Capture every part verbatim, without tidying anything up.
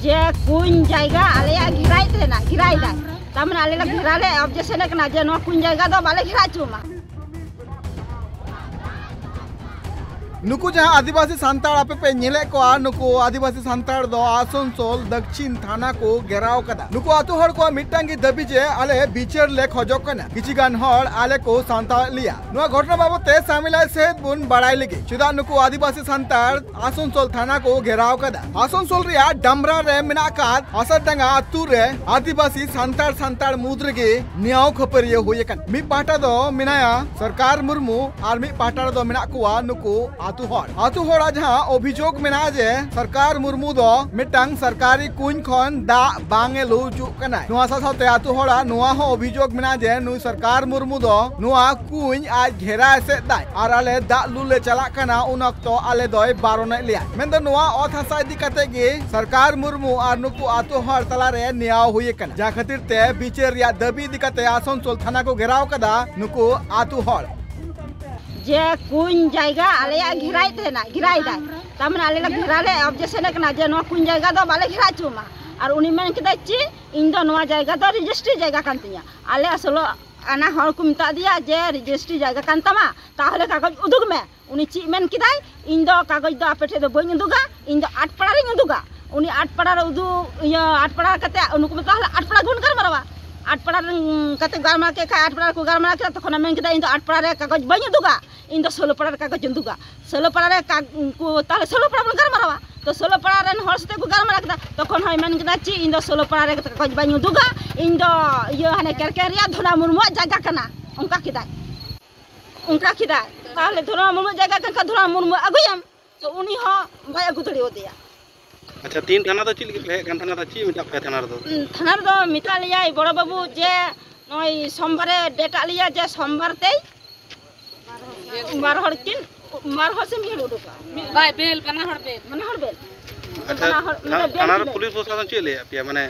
ᱡᱮ ᱠᱩᱧ ᱡᱟᱭᱜᱟ ᱟᱞᱮᱭᱟᱜ ᱜᱷᱮᱨᱟᱭ ᱛᱟᱦᱮᱱᱟ, ᱜᱷᱮᱨᱟᱭ ᱫᱟᱭ᱾ ᱛᱟᱨ ᱢᱟᱱᱮ ᱟᱞᱮ ᱞᱮ ᱜᱷᱮᱨᱟ ᱞᱮ ᱚᱵᱡᱮᱠᱥᱚᱱ ᱠᱟᱱᱟ ᱡᱮ ᱱᱚᱣᱟ ᱠᱩᱧ ᱡᱟᱭᱜᱟ ᱫᱚ ᱵᱟᱞᱮ ᱜᱷᱮᱨᱟ ᱦᱚᱪᱚ ᱢᱟ᱾ ᱱᱩᱠᱩ ᱡᱟᱦᱟᱸ ᱟᱹᱫᱤᱵᱟᱹᱥᱤ ᱥᱟᱱᱛᱟᱲ ᱟᱯᱮ ᱯᱮ ᱧᱮᱞᱮᱫ ᱠᱚᱣᱟ, ᱱᱩᱠᱩ ᱟᱹᱫᱤᱵᱟᱹᱥᱤ ᱥᱟᱱᱛᱟᱲ ᱫᱚ ᱟᱥᱟᱱᱥᱳᱞ ᱫᱚᱠᱷᱤᱱ ᱛᱷᱟᱱᱟ ᱠᱚ ᱜᱷᱮᱨᱟᱣ ᱠᱟᱫᱟ᱾ ᱱᱩᱠᱩ ᱟᱹᱛᱩ ᱦᱚᱲ ᱠᱚᱣᱟᱜ ᱢᱤᱫᱴᱟᱝ ᱜᱮ ᱫᱟᱹᱵᱤ ᱡᱮ ᱟᱞᱮ ᱵᱤᱪᱟᱹᱨ ᱞᱮ ᱠᱷᱚᱡᱚᱜ ᱠᱟᱱᱟ, ᱠᱤᱪᱷᱤ ᱜᱟᱱ ᱦᱚᱲ ᱟᱞᱮ ᱠᱚ ᱥᱟᱱᱛᱟᱲ ᱞᱮᱭᱟ᱾ ᱱᱚᱣᱟ ᱜᱷᱚᱴᱚᱱᱟ ᱵᱟᱵᱚᱫ ᱛᱮ ᱥᱟᱢᱤᱞᱟᱭ ᱥᱮᱫ ᱵᱚᱱ ᱵᱟᱲᱟᱭ ᱞᱟᱹᱜᱤᱫ ᱪᱮᱫᱟᱜ ᱱᱩᱠᱩ ᱟᱹᱫᱤᱵᱟᱹᱥᱤ ᱥᱟᱱᱛᱟᱲ ᱟᱥᱟᱱᱥᱳᱞ ᱛᱷᱟᱱᱟ ᱠᱚ ᱜᱷᱮᱨᱟᱣ ᱠᱟᱫᱟ᱾ ᱟᱥᱟᱱᱥᱳᱞ ᱨᱮᱭᱟᱜ ᱰᱟᱢᱨᱟ ᱨᱮ ᱢᱮᱱᱟᱜ ᱟᱠᱟᱫ ᱟᱥᱟᱨᱰᱟᱸᱜᱟ ᱟᱹᱛᱩ ᱨᱮ ᱟᱹᱫᱤᱵᱟᱹᱥᱤ ᱥᱟᱱᱛᱟᱲ ᱥᱟᱱᱛᱟᱲ ᱢᱩᱫᱽ ᱨᱮᱜᱮ ᱱᱮᱭᱟᱣ ᱠᱷᱟᱹᱯᱟᱹᱨᱤᱭᱟᱹ ᱦᱩᱭ ᱟᱠᱟᱱᱟ᱾ ᱢᱤᱫ ᱯᱟᱦᱴᱟ ᱫᱚ ᱢᱮᱱᱟᱭᱟ ᱥᱚᱨᱠᱟᱨ ᱢᱩᱨᱢᱩ ᱟᱨ ᱢᱤᱫ ᱯᱟᱦᱴᱟ ᱨᱮᱫᱚ ᱢᱮᱱᱟᱜ ᱠᱚᱣᱟ ᱱᱩᱠᱩ ᱟᱹᱛᱩ ᱦᱚᱲ᱾ ᱟᱹᱛᱩ ᱦᱚᱲᱟᱜ ᱡᱟᱦᱟᱸ ᱚᱵᱷᱤᱡᱳᱜᱽ ᱢᱮᱱᱟᱜᱼᱟ ᱡᱮ ᱥᱚᱨᱠᱟᱨ ᱢᱩᱨᱢᱩ ᱫᱚ ᱢᱤᱫᱴᱟᱝ ᱥᱚᱨᱠᱟᱨᱤ ᱠᱩᱧ ᱠᱷᱚᱱ ᱫᱟᱜ ᱵᱟᱝ ᱮ ᱞᱩ ᱦᱚᱪᱚᱜ ᱠᱟᱱᱟᱭ᱾ ᱱᱚᱣᱟ ᱥᱟᱶ ᱥᱟᱶᱛᱮ ᱟᱹᱛᱩ ᱦᱚᱲᱟᱜ ᱱᱚᱣᱟ ᱦᱚᱸ ᱚᱵᱷᱤᱡᱳᱜᱽ ᱢᱮᱱᱟᱜᱼᱟ ᱡᱮ ᱱᱩᱭ ᱥᱚᱨᱠᱟᱨ ᱢᱩᱨᱢᱩ ᱫᱚ ᱱᱚᱣᱟ ᱠᱩᱧ ᱟᱡ ᱜᱷᱮᱨᱟ ᱮᱥᱮᱫ ᱫᱟᱭ ᱟᱨ ᱟᱞᱮ ᱫᱟᱜ ᱞᱩ ᱞᱮ ᱪᱟᱞᱟᱜ ᱠᱟᱱᱟ, ᱩᱱ ᱚᱠᱛᱚ ᱟᱞᱮ ᱫᱚᱭ ᱵᱟᱨᱚᱱᱮᱫ ᱞᱮᱭᱟ᱾ ᱢᱮᱱᱫᱚ ᱱᱚᱣᱟ ᱚᱛ ᱦᱟᱥᱟ ᱤᱫᱤ ᱠᱟᱛᱮ ᱜᱮ ᱥᱚᱨᱠᱟᱨ ᱢᱩᱨᱢᱩ ᱟᱨ ᱱᱩᱠᱩ ᱟᱹᱛᱩ ᱦᱚᱲ ᱛᱟᱞᱟᱨᱮ ᱱᱮᱭᱟᱣ ᱦᱩᱭ ᱟᱠᱟᱱᱟ, ᱡᱟᱦᱟᱸ ᱠᱷᱟᱹᱛᱤᱨ ᱛᱮ ᱵᱤᱪᱟᱹᱨ ᱨᱮᱭᱟᱜ ᱫᱟᱹᱵᱤ ᱤᱫᱤ ᱠᱟᱛᱮ ᱟᱥᱟᱱᱥᱳᱞ ᱛᱷᱟᱱᱟ ᱠᱚ ᱜᱷᱮᱨᱟᱣ ᱠᱟᱫᱟ ᱱᱩᱠᱩ ᱟᱹᱛᱩ ᱦᱚᱲ᱾ ᱡᱮ ᱠᱩᱧ ᱡᱟᱭᱜᱟ ᱟᱞᱮᱭᱟᱜ ᱜᱷᱮᱨᱟᱭ ᱛᱟᱦᱮᱱᱟ, ᱜᱷᱮᱨᱟᱭ ᱫᱟᱭ᱾ ᱛᱟᱨ ᱢᱟᱱᱮ ᱟᱞᱮ ᱞᱮ ᱜᱷᱮᱨᱟ ᱞᱮ ᱚᱵᱡᱮᱠᱥᱚᱱ ᱠᱟᱱᱟ ᱡᱮ ᱱᱚᱣᱟ ᱠᱩᱧ ᱡᱟᱭᱜᱟ ᱫᱚ ᱵᱟᱞᱮ ᱜᱷᱮᱨᱟ ᱦᱚᱪᱚ ᱢᱟ᱾ ᱟᱨ ᱩᱱᱤ ᱢᱮᱱ ᱠᱮᱫᱟᱭ ᱪᱮᱫ, ᱤᱧ ᱫᱚ ᱱᱚᱣᱟ ᱡᱟᱭᱜᱟ ᱫᱚ ᱨᱮᱡᱤᱥᱴᱨᱤ ᱡᱟᱭᱜᱟ ᱠᱟᱱ ᱛᱤᱧᱟ, ᱟᱞᱮ ᱟᱥᱚᱞᱚᱜ ᱠᱟᱱᱟ᱾ ᱦᱚᱲ ᱠᱚ ᱢᱮᱛᱟ ᱫᱮᱭᱟ ᱡᱮ ᱨᱮᱡᱤᱥᱴᱨᱤ ᱡᱟᱭᱜᱟ ᱠᱟᱱ ᱛᱟᱢᱟ, ᱛᱟᱦᱚᱞᱮ ᱠᱟᱜᱚᱡᱽ ᱩᱫᱩᱜ ᱢᱮ᱾ ᱩᱱᱤ ᱪᱮᱫ ᱢᱮᱱ ᱠᱮᱫᱟᱭ, ᱤᱧ ᱫᱚ ᱠᱟᱜᱚᱡᱽ ᱫᱚ ᱟᱯᱮ ᱴᱷᱮᱡ ᱫᱚ ᱵᱟᱹᱧ ᱩᱫᱩᱜᱟ, ᱤᱧ ᱫᱚ ᱟᱴ ᱯᱟᱲᱟ ᱨᱤᱧ ᱩᱫᱩᱜᱟ᱾ ᱩᱱᱤ ᱟᱴ ᱯᱟᱲᱟ ᱨᱮ ᱩᱫᱩᱜ, ᱤᱭᱟᱹ, ᱟᱴ ᱯᱟᱲᱟ ᱠᱟᱛᱮ ᱩᱱᱠᱩ ᱢᱮᱛᱟ ᱦᱚᱞᱮ ᱟᱴ ᱯᱟᱲᱟ ᱜᱮᱵᱚᱱ ᱜᱟᱞᱢᱟᱨᱟᱣᱟ᱾ ᱟᱴ ᱯᱟᱲᱟ ᱨᱮᱱ ᱠᱟᱛᱮ ᱜᱟᱞᱢᱟᱨᱟᱣ ᱠᱮᱫ ᱠᱷᱟᱡ, ᱟᱴ ᱯᱟᱲᱟ ᱨᱮᱠᱚ ᱜᱟᱞᱢᱟᱨᱟᱣ ᱠᱮᱫᱟ, ᱛᱚᱠᱷᱚᱱᱮ ᱢᱮᱱ ᱠᱮᱫᱟ, ᱤᱧ ᱫᱚ ᱟᱴ ᱯᱟᱲᱟ ᱨᱮ ᱠᱟᱜᱚᱡᱽ ᱵᱟᱹᱧ ᱩᱫᱩᱜᱟ, ᱤᱧ ᱫᱚ ᱥᱳᱞᱳ ᱯᱟᱲᱟ ᱨᱮ ᱠᱟᱜᱚᱡᱽ ᱤᱧ ᱩᱫᱩᱜᱟ᱾ ᱥᱳᱞᱳ ᱯᱟᱲᱟ ᱨᱮ ᱠᱟᱜ-, ᱩᱱᱠᱩ ᱛᱟᱦᱚᱞᱮ ᱥᱳᱞᱳ ᱯᱟᱲᱟ ᱵᱚᱱ ᱜᱟᱞᱢᱟᱨᱟᱣᱟ᱾ ᱛᱚ ᱥᱳᱞᱳ ᱯᱟᱲᱟ ᱨᱮᱱ ᱦᱚᱲ ᱥᱟᱛᱮ ᱠᱚ ᱜᱟᱞᱢᱟᱨᱟᱣ ᱠᱮᱫᱟ, ᱛᱚᱠᱷᱚᱱ ᱦᱚᱸᱭ ᱢᱮᱱ ᱠᱮᱫᱟ, ᱪᱮᱫ, ᱤᱧ ᱫᱚ ᱥᱳᱞᱳ ᱯᱟᱲᱟ ᱨᱮ ᱠᱟᱜᱚᱡᱽ ᱵᱟᱹᱧ ᱩᱫᱩᱜᱟ, ᱤᱧ ᱫᱚ ᱤᱭᱟᱹ ᱦᱟᱱᱮ ᱠᱮᱨᱠᱮᱨᱤᱭᱟ ᱫᱷᱚᱱᱟ ᱢᱩᱨᱢᱩᱣᱟᱜ ᱡᱟᱭᱜᱟ ᱠᱟᱱᱟ, ᱚᱱᱠᱟ ᱠᱮᱫᱟᱭ᱾ ᱚᱱᱠᱟ ᱠᱮᱫᱟᱭ᱾ ᱛᱟᱦᱚᱞᱮ ᱫᱷᱚᱨᱢᱟ ᱢᱩᱨᱢᱩ ᱡᱟᱭᱜᱟ ᱠᱟᱱ ᱠᱷᱟᱱ ᱫᱷᱚᱨᱢᱟ ᱢᱩᱨᱢᱩ ᱟᱹᱜᱩᱭᱮᱢ, ᱛᱚ ᱩᱱᱤ ᱦᱚᱸ ᱵᱟᱭ ᱟᱹᱜᱩ ᱫᱟᱲᱮᱭᱟᱫᱮᱭᱟ᱾ ᱟᱪᱪᱷᱟ, ᱛᱤᱱ ᱛᱷᱟᱱᱟ ᱫᱚ ᱪᱮᱫ ᱞᱟᱹᱜᱤᱫ ᱯᱮ ᱦᱮᱡ ᱠᱟᱱ ᱛᱟᱦᱮᱱᱟ? ᱪᱮᱫ ᱢᱮᱛᱟᱜ ᱯᱮ ᱛᱷᱟᱱᱟ ᱨᱮᱫᱚ? ᱩᱸ, ᱛᱷᱟᱱᱟ ᱨᱮᱫᱚ ᱢᱮᱛᱟᱜ ᱞᱮᱭᱟᱭ ᱵᱚᱲᱚ ᱵᱟᱹᱵᱩ ᱡᱮ ᱱᱚᱜᱼᱚᱭ ᱥᱳᱢᱵᱟᱨᱮ ᱰᱮᱴ ᱟᱜ ᱞᱮᱭᱟ ᱡᱮ ᱥᱳᱢᱵᱟᱨ ᱛᱮᱭ ᱵᱟᱨ ᱦᱚᱲ ᱠᱤᱱ, ᱵᱟᱨ ᱦᱚᱲ ᱥᱮ ᱢᱤᱫ ᱦᱚᱲ ᱩᱰᱩᱠᱚᱜᱼᱟ? ᱵᱟᱭ ᱵᱮᱞ, ᱵᱟᱱᱟ ᱦᱚᱲ ᱵᱮᱞ᱾ ᱵᱟᱱᱟ ᱦᱚᱲ ᱵᱮᱞ? ᱟᱪᱪᱷᱟ, ᱵᱟᱱᱟ ᱦᱚᱲ, ᱛᱷᱟ-, ᱢᱟᱱᱮ ᱵᱮᱞ ᱛᱷᱟᱱᱟ ᱨᱮ ᱠᱤᱱᱟᱹᱭ᱾ ᱯᱩᱞᱤᱥ ᱯᱨᱚᱥᱟᱥᱚᱱ ᱪᱮᱫ ᱞᱟᱹᱭᱟᱫ ᱯᱮᱭᱟ? ᱢᱟᱱᱮ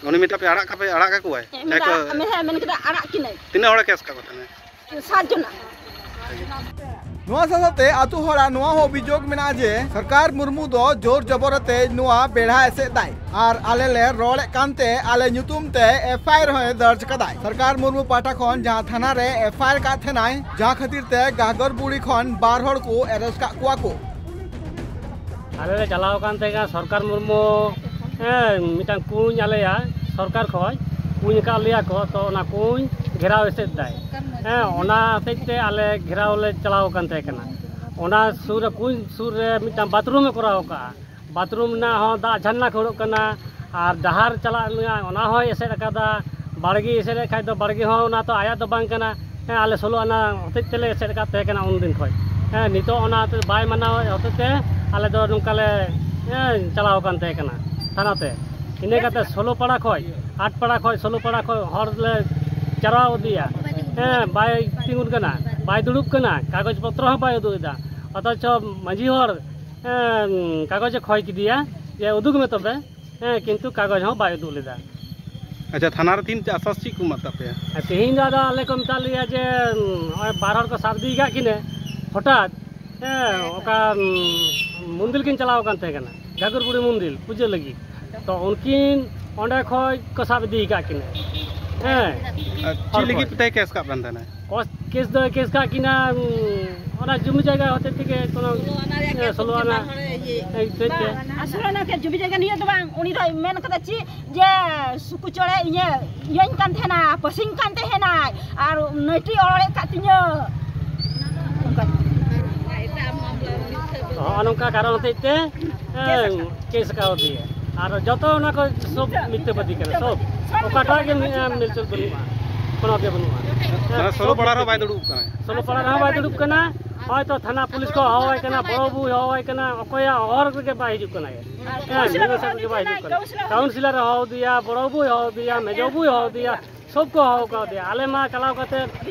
ᱩᱱᱤ ᱢᱮᱛᱟ ᱯᱮ ᱟᱲᱟᱜ ᱠᱟᱯᱮ, ᱟᱲᱟᱜ ᱠᱟᱠᱚᱣᱟᱭ? ᱦᱮᱸ, ᱡᱟᱦᱟᱸᱭ ᱢᱮᱱᱫᱟ, ᱠᱚ ᱦᱮᱸ, ᱢᱮᱱ ᱠᱮᱫᱟ ᱟᱲᱟᱜ ᱠᱤᱱᱟᱹᱭ᱾ ᱛᱤᱱᱟᱹᱜ ᱦᱚᱲᱮ ᱠᱮᱥ ᱠᱟᱜ ᱠᱚ ᱛᱟᱦᱮᱱᱟ? ᱥᱟᱛ ᱡᱚᱱᱟ᱾ ᱱᱚᱣᱟ ᱥᱟᱶᱛᱮ ᱟᱛᱳ ᱦᱚᱲᱟᱜ ᱱᱚᱣᱟ ᱦᱚᱸ ᱚᱵᱷᱤᱡᱳᱜᱽ ᱢᱮᱱᱟᱜᱼᱟ ᱡᱮ ᱥᱚᱨᱠᱟᱨ ᱢᱩᱨᱢᱩ ᱫᱚ ᱡᱳᱨ ᱡᱚᱵᱚᱨ ᱟᱛᱮ ᱱᱚᱣᱟ ᱵᱮᱲᱦᱟ ᱮᱥᱮᱫ ᱫᱟᱭ ᱟᱨ ᱟᱞᱮ ᱞᱮ ᱨᱚᱲᱮᱫ ᱠᱟᱱᱛᱮ ᱟᱞᱮ ᱧᱩᱛᱩᱢ ᱛᱮ ᱮᱯᱷ ᱟᱭ ᱟᱨ ᱦᱚᱸᱭ ᱫᱚᱨᱡᱽ ᱠᱟᱫᱟᱭ᱾ ᱥᱚᱨᱠᱟᱨ ᱢᱩᱨᱢᱩ ᱯᱟᱦᱴᱟ ᱠᱷᱚᱱ ᱡᱟᱦᱟᱸ ᱛᱷᱟᱱᱟ ᱨᱮ ᱮᱯᱷ ᱟᱭ ᱟᱨ ᱠᱟᱫ ᱛᱟᱦᱮᱱᱟᱭ, ᱡᱟᱦᱟᱸ ᱠᱷᱟᱹᱛᱤᱨ ᱛᱮ ᱜᱟᱦᱜᱚᱨ ᱵᱩᱲᱤ ᱠᱷᱚᱱ ᱵᱟᱨ ᱦᱚᱲ ᱠᱚ ᱮᱨᱮᱥᱴ ᱠᱟᱜ ᱠᱚᱣᱟ ᱠᱚ᱾ ᱟᱞᱮ ᱞᱮ ᱪᱟᱞᱟᱣ ᱟᱠᱟᱱ ᱛᱟᱦᱮᱸ ᱠᱟᱱᱟ ᱥᱚᱨᱠᱟᱨ ᱢᱩᱨᱢᱩ, ᱦᱮᱸ, ᱢᱤᱫᱴᱟᱝ ᱠᱩᱧ ᱟᱞᱮᱭᱟ ᱥᱚᱨᱠᱟᱨ ᱠᱷᱚᱡ ᱠᱩᱧ ᱟᱠᱟᱫ ᱞᱮᱭᱟ ᱠᱚ, ᱛᱚ ᱚᱱᱟ ᱠᱩᱧ ᱜᱷᱮᱨᱟᱣ ᱮᱥᱮᱫ ᱫᱟᱭ᱾ ᱦᱮᱸ, ᱚᱱᱟ ᱦᱚᱛᱮᱡ ᱛᱮ ᱟᱞᱮ ᱜᱷᱮᱨᱟᱣ ᱞᱮ ᱪᱟᱞᱟᱣ ᱟᱠᱟᱱ ᱛᱟᱦᱮᱸ ᱠᱟᱱᱟ᱾ ᱚᱱᱟ ᱥᱩᱨ ᱨᱮ, ᱠᱩᱧ ᱥᱩᱨ ᱨᱮ ᱢᱤᱫᱴᱟᱝ ᱵᱟᱛᱷᱨᱩᱢ ᱮ ᱠᱚᱨᱟᱣ ᱟᱠᱟᱫᱼᱟ᱾ ᱵᱟᱛᱷᱨᱩᱢ ᱨᱮᱱᱟᱜ ᱦᱚᱸ ᱫᱟᱜ ᱡᱷᱟᱨᱱᱟ ᱠᱷᱟᱹᱲᱚᱜ ᱠᱟᱱᱟ, ᱟᱨ ᱰᱟᱦᱟᱨ ᱪᱟᱞᱟᱜ ᱨᱮᱱᱟᱜ ᱚᱱᱟ ᱦᱚᱸᱭ ᱮᱥᱮᱫ ᱟᱠᱟᱫᱟ᱾ ᱵᱟᱲᱜᱮ ᱮᱥᱮᱫ ᱮᱫ ᱠᱷᱟᱡ ᱫᱚ ᱵᱟᱲᱜᱮ ᱦᱚᱸ ᱚᱱᱟ ᱛᱚ ᱟᱭᱟᱜ ᱫᱚ ᱵᱟᱝ ᱠᱟᱱᱟ᱾ ᱦᱮᱸ, ᱟᱞᱮ ᱥᱳᱞᱳ ᱟᱱᱟ ᱦᱚᱛᱮᱡ ᱛᱮᱞᱮ ᱮᱥᱮᱫ ᱟᱠᱟᱫ ᱛᱟᱦᱮᱸ ᱠᱟᱱᱟ ᱩᱱ ᱫᱤᱱ ᱠᱷᱚᱡ᱾ ᱦᱮᱸ, ᱱᱤᱛᱚᱜ ᱚᱱᱟ ᱦᱚᱛᱮᱡ ᱵᱟᱭ ᱢᱟᱱᱟᱣ ᱦᱚᱛᱮᱡ ᱛᱮ ᱟᱞᱮ ᱫᱚ ᱱᱚᱝᱠᱟ ᱞᱮ, ᱦᱮᱸ, ᱪᱟᱞᱟᱣ ᱟᱠᱟᱱ ᱛᱟᱦᱮᱸ ᱠᱟᱱᱟ ᱛᱷᱟᱱᱟ ᱛᱮ᱾ ᱤᱱᱟᱹ ᱠᱟᱛᱮ ᱥᱳᱞᱳ ᱯᱟᱲᱟ ᱠᱷᱚᱡ, ᱟᱴ ᱯᱟᱲᱟ ᱠᱷᱚᱡ ᱥᱳᱞᱳ ᱯᱟᱲᱟ ᱠᱷᱚᱡ ᱦᱚᱲ ᱞᱮ ᱪᱟᱨᱟᱣ ᱤᱫᱤᱭᱟ᱾ ᱦᱮᱸ, ᱵᱟᱭ ᱛᱤᱸᱜᱩᱱ ᱠᱟᱱᱟ, ᱵᱟᱭ ᱫᱩᱲᱩᱵ ᱠᱟᱱᱟ, ᱠᱟᱜᱚᱡᱽ ᱯᱚᱛᱨᱚ ᱦᱚᱸ ᱵᱟᱭ ᱩᱫᱩᱜ ᱮᱫᱟ᱾ ᱚᱛᱷᱚᱪᱚ ᱢᱟᱺᱡᱷᱤ ᱦᱚᱲ, ᱦᱮᱸ, ᱠᱟᱜᱚᱡᱽ ᱮ ᱠᱷᱚᱭ ᱠᱮᱫᱮᱭᱟ ᱡᱮ ᱩᱫᱩᱜᱽ ᱢᱮ ᱛᱚᱵᱮ, ᱦᱮᱸ, ᱠᱤᱱᱛᱩ ᱠᱟᱜᱚᱡᱽ ᱦᱚᱸ ᱵᱟᱭ ᱩᱫᱩᱜ ᱞᱮᱫᱟ᱾ ᱟᱪᱪᱷᱟ, ᱛᱷᱟᱱᱟ ᱨᱮ ᱛᱤᱱ ᱟᱥᱟᱥ ᱪᱮᱫ ᱠᱚ ᱮᱢᱟᱜ ᱛᱟᱯᱮᱭᱟ? ᱟᱨ ᱛᱮᱦᱮᱧ ᱫᱚ ᱟᱫᱚ ᱟᱞᱮ ᱠᱚ ᱢᱮᱛᱟᱜ ᱞᱮᱭᱟ ᱡᱮ, ᱱᱚᱜᱼᱚᱭ ᱵᱟᱨ ᱦᱚᱲ ᱠᱚ ᱥᱟᱵ ᱤᱫᱤ ᱠᱟᱜ ᱠᱤᱱᱟᱹ ᱦᱚᱴᱟᱛ, ᱦᱮᱸ, ᱚᱠᱟ, ᱩᱸ, ᱢᱚᱱᱫᱤᱨ ᱠᱤᱱ ᱪᱟᱞᱟᱣ ᱟᱠᱟᱱ ᱛᱟᱦᱮᱸ ᱠᱟᱱᱟ, ᱜᱷᱟᱜᱚᱨ ᱵᱩᱲᱦᱤ ᱢᱚᱱᱫᱤᱨ ᱯᱩᱡᱟᱹ ᱞᱟᱹᱜᱤᱫ᱾ ᱛᱚ ᱩᱱᱠᱤᱱ ᱚᱸᱰᱮ ᱠᱷᱚᱡ ᱠᱚ ᱥᱟᱵ ᱤᱫᱤ ᱟᱠᱟᱫ ᱠᱤᱱᱟᱹ᱾ ᱦᱮᱸ᱾ ᱟᱨ ᱪᱮᱫ ᱦᱚᱲ ᱞᱟᱹᱜᱤᱫ ᱠᱷᱚᱡ᱾ ᱯᱮ ᱠᱮᱥ ᱠᱟᱜ ᱠᱟᱱ ᱛᱟᱦᱮᱱᱟ? ᱠᱚᱥ-, ᱠᱮᱥ ᱫᱚᱭ ᱠᱮᱥ ᱠᱟᱜ ᱠᱤᱱᱟ, ᱩᱸ, ᱚᱱᱟ ᱡᱩᱢᱤ ᱡᱟᱭᱜᱟ ᱦᱚᱛᱮ ᱛᱮᱜᱮ ᱠᱳᱱᱳ, ᱥᱳᱞᱳ ᱟᱱᱟ ᱦᱚᱛᱮ ᱛᱮ᱾ ᱟᱥᱚᱞ ᱚᱱᱟ ᱠᱮ ᱡᱩᱢᱤ ᱡᱟᱭᱜᱟ ᱱᱤᱭᱟᱹ ᱫᱚ ᱵᱟᱝ, ᱩᱱᱤ ᱫᱚᱭ ᱢᱮᱱ ᱠᱟᱫᱟ ᱪᱮᱫ ᱡᱮ ᱥᱩᱠᱩ ᱪᱚᱲᱮ ᱤᱧᱮ ᱤᱭᱟᱹᱧ ᱠᱟᱱ ᱛᱟᱦᱮᱱᱟ, ᱯᱟᱹᱥᱤᱧ ᱠᱟᱱ ᱛᱟᱦᱮᱱᱟᱭ ᱟᱨ ᱱᱟᱹᱴᱤ ᱚᱲᱮᱡ ᱠᱟᱜ ᱛᱤᱧᱟᱹ᱾ ᱚᱱᱠᱟ᱾ ᱦᱚᱸᱜᱼᱚ ᱱᱚᱝᱠᱟ ᱠᱟᱨᱚᱱ ᱦᱚᱛᱮᱡ ᱛᱮ, ᱦᱮᱸ, ᱠᱮᱥ ᱠᱟᱣᱫᱤᱭᱟ᱾ ᱟᱨ ᱡᱚᱛᱚ ᱚᱱᱟ ᱠᱚ ᱥᱚᱵ ᱢᱤᱛ-, ᱢᱤᱛᱷᱭᱟᱹᱵᱟᱹᱫᱤ ᱠᱟᱱᱟ, ᱥᱚᱵ᱾ ᱚᱠᱟᱴᱟᱜ ᱜᱮ ᱢᱤ-, ᱢᱤᱞᱪᱩᱞ ᱵᱟᱹᱱᱩᱜᱼᱟ, ᱠᱳᱱᱳ ᱜᱮ ᱵᱟᱹᱱᱩᱜᱼᱟ᱾ ᱢᱟᱱᱮ ᱥᱳᱞᱳ ᱯᱟᱲᱟ ᱨᱮᱦᱚᱸ ᱵᱟᱭ ᱫᱩᱲᱩᱵ ᱠᱟᱱᱟ? ᱥᱳᱞᱳ ᱯᱟᱲᱟ ᱨᱮᱦᱚᱸ ᱵᱟᱭ ᱫᱩᱲᱩᱵ ᱠᱟᱱᱟ᱾ ᱦᱚᱭᱛᱚ ᱛᱷᱟᱱᱟ ᱯᱩᱞᱤᱥ ᱠᱚ ᱦᱚᱦᱚᱣᱟᱭ ᱠᱟᱱᱟ, ᱵᱚᱲᱚ ᱵᱟᱹᱵᱩᱭ ᱦᱚᱦᱚᱣᱟᱭ ᱠᱟᱱᱟ, ᱚᱠᱚᱭᱟᱜ ᱦᱚᱦᱚ ᱨᱮᱜᱮ ᱵᱟᱭ ᱦᱤᱡᱩᱜ ᱠᱟᱱᱟ᱾ ᱦᱮᱸ, ᱢᱤᱫ ᱥᱮᱫ ᱨᱮᱜᱮ ᱵᱟᱭ ᱦᱤᱡᱩᱜ ᱠᱟᱱᱟ᱾ ᱠᱟᱣᱩᱱᱥᱤᱞᱟᱨ ᱮ ᱦᱚᱦᱚ ᱟᱫᱮᱭᱟ, ᱵᱚᱲᱚ ᱵᱟᱹᱵᱩᱭ ᱦᱚᱦᱚ ᱟᱫᱮᱭᱟ, ᱢᱮᱡᱚ ᱵᱟᱹᱵᱩᱭ ᱦᱚᱦᱚ ᱟᱫᱮᱭᱟ, ᱥᱚᱵ ᱠᱚ ᱦᱚᱦᱚ ᱠᱟᱣᱫᱮᱭᱟ᱾ ᱟᱞᱮ ᱢᱟ ᱪᱟᱞᱟᱣ ᱠᱟᱛᱮ,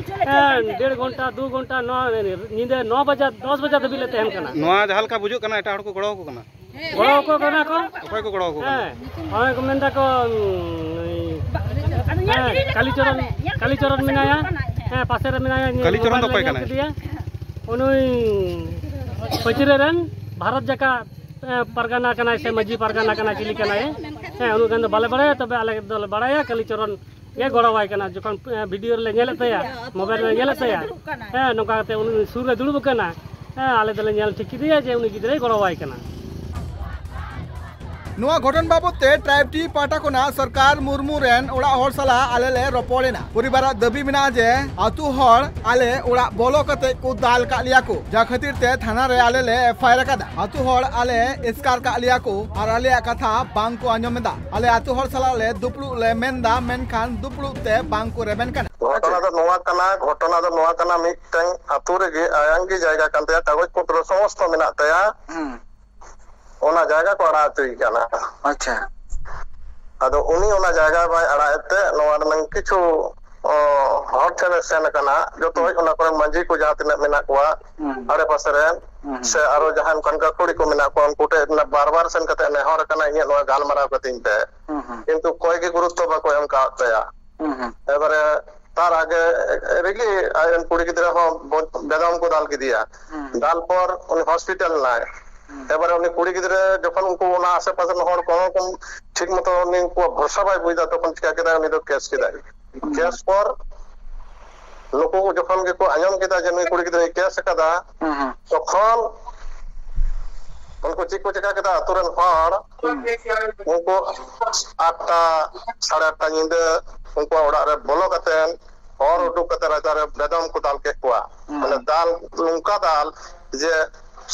ᱦᱮᱸ, ᱰᱮᱲ ᱜᱷᱚᱱᱴᱟ, ᱫᱩ ᱜᱷᱚᱱᱴᱟ, ᱱᱚᱣᱟ ᱧᱤᱫᱟᱹ ᱱᱚ ᱵᱟᱡᱟ, ᱫᱚᱥ ᱵᱟᱡᱟ ᱫᱷᱟᱹᱵᱤᱡ ᱞᱮ ᱛᱟᱦᱮᱱ ᱠᱟᱱᱟ᱾ ᱱᱚᱣᱟ ᱡᱟᱦᱟᱸ ᱞᱮᱠᱟ ᱵᱩᱡᱩᱜ ᱠᱟᱱᱟ, ᱮᱴᱟᱜ ᱦᱚᱲ ᱠᱚ ᱜᱚᱲᱚ ᱟᱠᱚ ᱠᱟᱱᱟ? ᱜᱚᱲᱚ ᱟᱠᱚ ᱠᱟᱱᱟ ᱠᱚ᱾ ᱚᱠᱚᱭ ᱠᱚ ᱜᱚᱲᱚ ᱟᱠᱚ ᱠᱟᱱᱟ? ᱦᱮᱸ, ᱚᱱᱮ ᱠᱚ ᱢᱮᱱ ᱫᱟᱠᱚ, ᱩᱸ, ᱦᱮᱸ, ᱠᱟᱞᱤᱪᱚᱨᱚᱱ, ᱠᱟᱞᱤᱪᱚᱨᱚᱱ ᱢᱮᱱᱟᱭᱟ᱾ ᱦᱮᱸ, ᱯᱟᱥᱮ ᱨᱮ ᱢᱮᱱᱟᱭᱟ, ᱠᱟᱞᱤᱪᱚᱨᱚᱱ ᱫᱚ ᱢᱳᱵᱟᱭᱤᱞ ᱚᱠᱚᱭ ᱧᱮᱞ ᱠᱟᱱᱟᱭ? ᱠᱮᱫᱮᱭᱟ᱾ ᱩᱱᱩᱭ ᱯᱟᱹᱪᱨᱤ ᱨᱮᱱ ᱵᱷᱟᱨᱚᱛ ᱡᱟᱠᱟᱛ ᱯᱟᱨᱜᱟᱱᱟ ᱠᱟᱱᱟᱭ ᱥᱮ ᱢᱟᱹᱡᱷᱤ ᱯᱟᱨᱜᱟᱱᱟ ᱠᱟᱱᱟᱭ, ᱪᱤᱞᱤ ᱠᱟᱱᱟᱭ? ᱦᱮᱸ, ᱩᱱᱟᱹᱜ ᱜᱟᱱ ᱫᱚ ᱵᱟᱞᱮ ᱵᱟᱲᱟᱭᱟ᱾ ᱛᱚᱵᱮ ᱟᱞᱮ ᱫᱚᱞᱮ ᱵᱟᱲᱟᱭᱟ ᱠᱟᱞᱤᱪᱚᱨᱚᱱ ᱜᱮ ᱜᱚᱲᱚᱣᱟᱭ ᱠᱟᱱᱟ᱾ ᱡᱚᱠᱷᱚᱱ ᱵᱷᱤᱰᱤᱭᱳ ᱨᱮᱞᱮ ᱧᱮᱞᱮᱫ ᱛᱟᱭᱟ, ᱢᱳᱵᱟᱭᱤᱞ ᱨᱮᱞᱮ ᱧᱮᱞᱮᱫ ᱛᱟᱭᱟ, ᱦᱮᱸ, ᱱᱚᱝᱠᱟ ᱠᱟᱛᱮ ᱩᱱᱤ ᱥᱩᱨ ᱨᱮ ᱫᱩᱲᱩᱵ ᱟᱠᱟᱱᱟ᱾ ᱦᱮᱸ, ᱟᱞᱮ ᱫᱚᱞᱮ ᱧᱮᱞ ᱴᱷᱤᱠ ᱠᱮᱫᱮᱭᱟ ᱡᱮ ᱩᱱᱤ ᱜᱤᱫᱽᱨᱟᱹᱭ ᱜᱚᱲᱚᱣᱟᱭ ᱠᱟᱱᱟ᱾ ᱱᱚᱣᱟ ᱜᱷᱚᱴᱚᱱ ᱵᱟᱵᱚᱛ ᱛᱮ ᱴᱨᱟᱭᱤᱵᱽ ᱴᱤ ᱯᱟᱦᱴᱟ ᱠᱷᱚᱱᱟᱜ ᱥᱚᱨᱠᱟᱨ ᱢᱩᱨᱢᱩ ᱨᱮᱱ ᱚᱲᱟᱜ ᱦᱚᱲ ᱥᱟᱞᱟᱜ ᱟᱞᱮ ᱞᱮ ᱨᱚᱯᱚᱲ ᱮᱱᱟ᱾ ᱯᱚᱨᱤᱵᱟᱨᱟᱜ ᱫᱟᱹᱵᱤ ᱢᱮᱱᱟᱜᱼᱟ ᱡᱮ ᱟᱛᱳ ᱦᱚᱲ ᱟᱞᱮ ᱚᱲᱟᱜ ᱵᱚᱞᱚ ᱠᱟᱛᱮ ᱠᱚ ᱫᱟᱞ ᱠᱟᱜ ᱞᱮᱭᱟ ᱠᱚ, ᱡᱟ ᱠᱷᱟᱹᱛᱤᱨ ᱛᱮ ᱛᱷᱟᱱᱟ ᱨᱮ ᱟᱞᱮ ᱞᱮ ᱮᱯᱷ ᱟᱭ ᱟᱨ ᱟᱠᱟᱫᱟ᱾ ᱟᱛᱳ ᱦᱚᱲ ᱟᱞᱮ ᱮᱥᱠᱟᱨ ᱠᱟᱜ ᱞᱮᱭᱟ ᱠᱚ ᱟᱨ ᱟᱞᱮᱭᱟᱜ ᱠᱟᱛᱷᱟ ᱵᱟᱝ ᱠᱚ ᱟᱸᱡᱚᱢ ᱮᱫᱟ᱾ ᱟᱞᱮ ᱟᱛᱳ ᱦᱚᱲ ᱥᱟᱞᱟᱜ ᱞᱮ ᱫᱩᱯᱲᱩᱵ ᱞᱮ ᱢᱮᱱᱫᱟ, ᱢᱮᱱᱠᱷᱟᱱ ᱫᱩᱯᱲᱩᱵ ᱛᱮ ᱵᱟᱝ ᱠᱚ ᱨᱮᱵᱮᱱ ᱠᱟᱱᱟ᱾ ᱜᱷᱚᱴᱚᱱᱟ ᱫᱚ ᱱᱚᱣᱟ ᱠᱟᱱᱟ, ᱜᱷᱚᱴᱚᱱᱟ ᱫᱚ ᱱᱚᱣᱟ ᱠᱟᱱᱟ, ᱢᱤᱫᱴᱟᱝ ᱟᱛᱳ ᱨᱮᱜᱮ ᱟᱭᱟᱝ ᱜᱮ ᱡᱟᱭᱜᱟ ᱠᱟᱱ ᱛᱟᱭᱟ, ᱠᱟᱜᱚᱡᱽ ᱯᱚᱛᱨᱚ ᱥᱚᱢᱚᱥᱛᱚ ᱢᱮᱱᱟᱜ ᱛᱟᱭᱟ᱾ ᱦᱩᱸ᱾ ᱚᱱᱟ ᱡᱟᱭᱜᱟ ᱠᱚ ᱟᱲᱟᱜ ᱦᱚᱪᱚᱭᱮ ᱠᱟᱱᱟ᱾ ᱟᱪᱪᱷᱟ᱾ ᱟᱫᱚ ᱩᱱᱤ ᱚᱱᱟ ᱡᱟᱭᱜᱟ ᱵᱟᱭ ᱟᱲᱟᱜ ᱮᱫ ᱛᱮ ᱱᱚᱣᱟ ᱨᱮᱱᱟᱝ ᱠᱤᱪᱷᱩ, ᱚ, ᱦᱚᱲ ᱴᱷᱮᱱ ᱮ ᱥᱮᱱ ᱟᱠᱟᱱᱟ᱾ ᱡᱚᱛᱚ ᱦᱩᱸ᱾ ᱚᱱᱟ ᱠᱚᱨᱮᱱ ᱢᱟᱹᱡᱷᱤ ᱠᱚ ᱡᱟᱦᱟᱸ ᱛᱤᱱᱟᱹᱜ ᱢᱮᱱᱟᱜ ᱠᱚᱣᱟ ᱦᱩᱸ᱾ ᱟᱲᱮ ᱯᱟᱥᱮ ᱨᱮᱱ, ᱦᱩᱸ᱾ ᱥᱮ ᱟᱨᱚ ᱡᱟᱦᱟᱸ ᱚᱱᱠᱟᱱ ᱜᱟᱹᱠᱷᱩᱲᱤ ᱠᱚ ᱢᱮᱱᱟᱜ ᱠᱚᱣᱟ, ᱩᱱᱠᱩ ᱴᱷᱮᱱ ᱵᱟᱨ ᱵᱟᱨ ᱥᱮᱱ ᱠᱟᱛᱮ ᱱᱮᱦᱚᱨ ᱟᱠᱟᱱᱟ, ᱤᱧᱟᱹᱜ ᱱᱚᱣᱟ ᱜᱟᱞᱢᱟᱨᱟᱣ ᱠᱟᱹᱛᱤᱧ ᱯᱮ᱾ ᱦᱩᱸ, ᱦᱩᱸ᱾ ᱠᱤᱱᱛᱩ ᱚᱠᱚᱭ ᱜᱮ ᱜᱩᱨᱩᱛᱛᱚ ᱵᱟᱠᱚ ᱮᱢ ᱠᱟᱣᱟᱫ ᱛᱟᱭᱟ᱾ ᱦᱩᱸ, ᱦᱩᱸ᱾ ᱮᱵᱟᱨᱮ ᱛᱟᱨ ᱟᱜᱮ ᱨᱮᱜᱮ ᱟᱡ ᱨᱮᱱ ᱠᱩᱲᱤ ᱜᱤᱫᱽᱨᱟᱹ ᱦᱚᱸ ᱵᱚ-, ᱵᱮᱫᱚᱢ ᱠᱚ ᱫᱟᱞ ᱠᱮᱫᱮᱭᱟ᱾ ᱦᱩᱸ᱾ ᱫᱟᱞ ᱯᱚᱨ ᱩᱱᱤ ᱦᱚᱥᱯᱤᱴᱟᱞ ᱮᱱᱟᱭ᱾ ᱦᱩᱸ᱾ ᱮᱵᱟᱨᱮ ᱩᱱᱤ ᱠᱩᱲᱤ ᱜᱤᱫᱽᱨᱟᱹ ᱡᱚᱠᱷᱚᱱ ᱩᱱᱠᱩ ᱚᱱᱟ ᱟᱥᱮ ᱯᱟᱥᱮ ᱨᱮᱱ ᱦᱚᱲ ᱠᱚᱦᱚᱸ ᱠᱚ ᱴᱷᱤᱠ ᱢᱚᱛᱚ ᱩᱱᱤ ᱩᱱᱠᱩᱣᱟᱜ ᱵᱷᱚᱨᱥᱟ ᱵᱟᱭ ᱵᱩᱡᱽ ᱮᱫᱟ, ᱛᱚᱠᱷᱚᱱ ᱪᱤᱠᱟ ᱠᱮᱫᱟᱭ? ᱩᱱᱤ ᱫᱚ ᱠᱮᱥ ᱠᱮᱫᱟᱭ᱾ ᱦᱩᱸ᱾ ᱠᱮᱥ ᱯᱚᱨ ᱱᱩᱠᱩ ᱡᱚᱠᱷᱚᱱ ᱜᱮᱠᱚ ᱟᱸᱡᱚᱢ ᱠᱮᱫᱟ ᱡᱮ ᱱᱩᱭ ᱠᱩᱲᱤ ᱜᱤᱫᱽᱨᱟᱹᱭ ᱠᱮᱥ ᱟᱠᱟᱫᱟ, ᱦᱩᱸ, ᱦᱩᱸ᱾ ᱛᱚᱠᱷᱚᱱ ᱩᱱᱠᱩ ᱪᱮᱫ ᱠᱚ ᱪᱤᱠᱟ ᱠᱮᱫᱟ? ᱟᱛᱳ ᱨᱮᱱ ᱦᱚᱲ ᱦᱩᱸ᱾ ᱩᱱᱠᱩ ᱟᱴᱴᱟ, ᱥᱟᱲᱮ ᱟᱴᱴᱟ ᱧᱤᱫᱟᱹ ᱩᱱᱠᱩᱣᱟᱜ ᱚᱲᱟᱜ ᱨᱮ ᱵᱚᱞᱚ ᱠᱟᱛᱮ ᱦᱚᱲ ᱦᱩᱸ᱾ ᱩᱰᱩᱠ ᱠᱟᱛᱮ ᱨᱟᱪᱟ ᱨᱮ ᱵᱮᱫᱚᱢ ᱠᱚ ᱫᱟᱞ ᱠᱮᱫ ᱠᱚᱣᱟ᱾ ᱦᱩᱸ᱾ ᱢᱟᱱᱮ ᱫᱟᱞ ᱱᱚᱝᱠᱟ ᱫᱟᱞ ᱡᱮ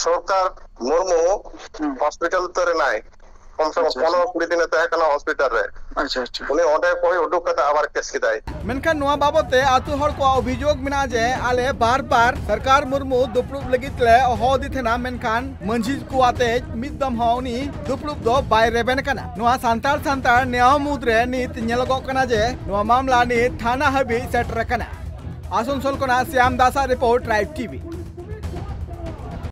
ᱥᱚᱨᱠᱟᱨ ᱢᱩᱨᱢᱩ ᱦᱩᱸ᱾ ᱦᱚᱥᱯᱤᱴᱟᱞ ᱩᱛᱟᱹᱨ ᱮᱱᱟᱭ᱾ ᱠᱚᱢ ᱥᱮ ᱠᱚᱢ ᱟᱪᱪᱷᱟ, ᱟᱪᱪᱷᱟ᱾ ᱯᱚᱱᱨᱚ ᱠᱩᱲᱤ ᱫᱤᱱᱮ ᱛᱟᱦᱮᱸ ᱠᱟᱱᱟ ᱦᱚᱥᱯᱤᱴᱟᱞ ᱨᱮ᱾ ᱟᱪᱪᱷᱟ, ᱟᱪᱪᱷᱟ᱾ ᱩᱱᱤ ᱚᱸᱰᱮ ᱠᱷᱚᱱ ᱩᱰᱩᱠ ᱠᱟᱛᱮ ᱟᱵᱟᱨ ᱠᱮᱥ ᱠᱮᱫᱟᱭ᱾ ᱢᱮᱱᱠᱷᱟᱱ ᱱᱚᱣᱟ ᱵᱟᱵᱚᱛ ᱛᱮ ᱟᱛᱳ ᱦᱚᱲ ᱠᱚᱣᱟᱜ ᱚᱵᱷᱤᱡᱳᱜᱽ ᱢᱮᱱᱟᱜᱼᱟ ᱡᱮ ᱟᱞᱮ ᱵᱟᱨ ᱵᱟᱨ ᱥᱚᱨᱠᱟᱨ ᱢᱩᱨᱢᱩ ᱫᱩᱯᱲᱩᱵ ᱞᱟᱹᱜᱤᱫ ᱞᱮ ᱦᱚᱦᱚ ᱟᱫᱮ ᱛᱟᱦᱮᱱᱟ, ᱢᱮᱱᱠᱷᱟᱱ ᱢᱟᱹᱡᱷᱤ ᱠᱚ ᱟᱛᱮ ᱢᱤᱫ ᱫᱚᱢ ᱦᱚᱸ ᱩᱱᱤ ᱫᱩᱯᱲᱩᱵ ᱫᱚ ᱵᱟᱭ ᱨᱮᱵᱮᱱ ᱠᱟᱱᱟ᱾ ᱱᱚᱣᱟ ᱥᱟᱱᱛᱟᱲ ᱥᱟᱱᱛᱟᱲ ᱱᱮᱭᱟᱣ ᱢᱩᱫᱽ ᱨᱮ ᱱᱤᱛ ᱧᱮᱞᱚᱜᱚᱜ ᱠᱟᱱᱟ ᱡᱮ ᱱᱚᱣᱟ ᱢᱟᱢᱞᱟ ᱱᱤᱛ ᱛᱷᱟᱱᱟ ᱦᱟᱹᱵᱤᱡ ᱥᱮᱴᱮᱨ ᱟᱠᱟᱱᱟ᱾ ᱟᱥᱟᱱᱥᱳᱞ ᱠᱷᱚᱱᱟᱜ ᱥᱭᱟᱢ ᱫᱟᱥᱟᱜ ᱨᱤᱯᱳᱨᱴ, ᱴᱨᱟᱭᱤᱵᱽ ᱴᱤᱵᱷᱤ᱾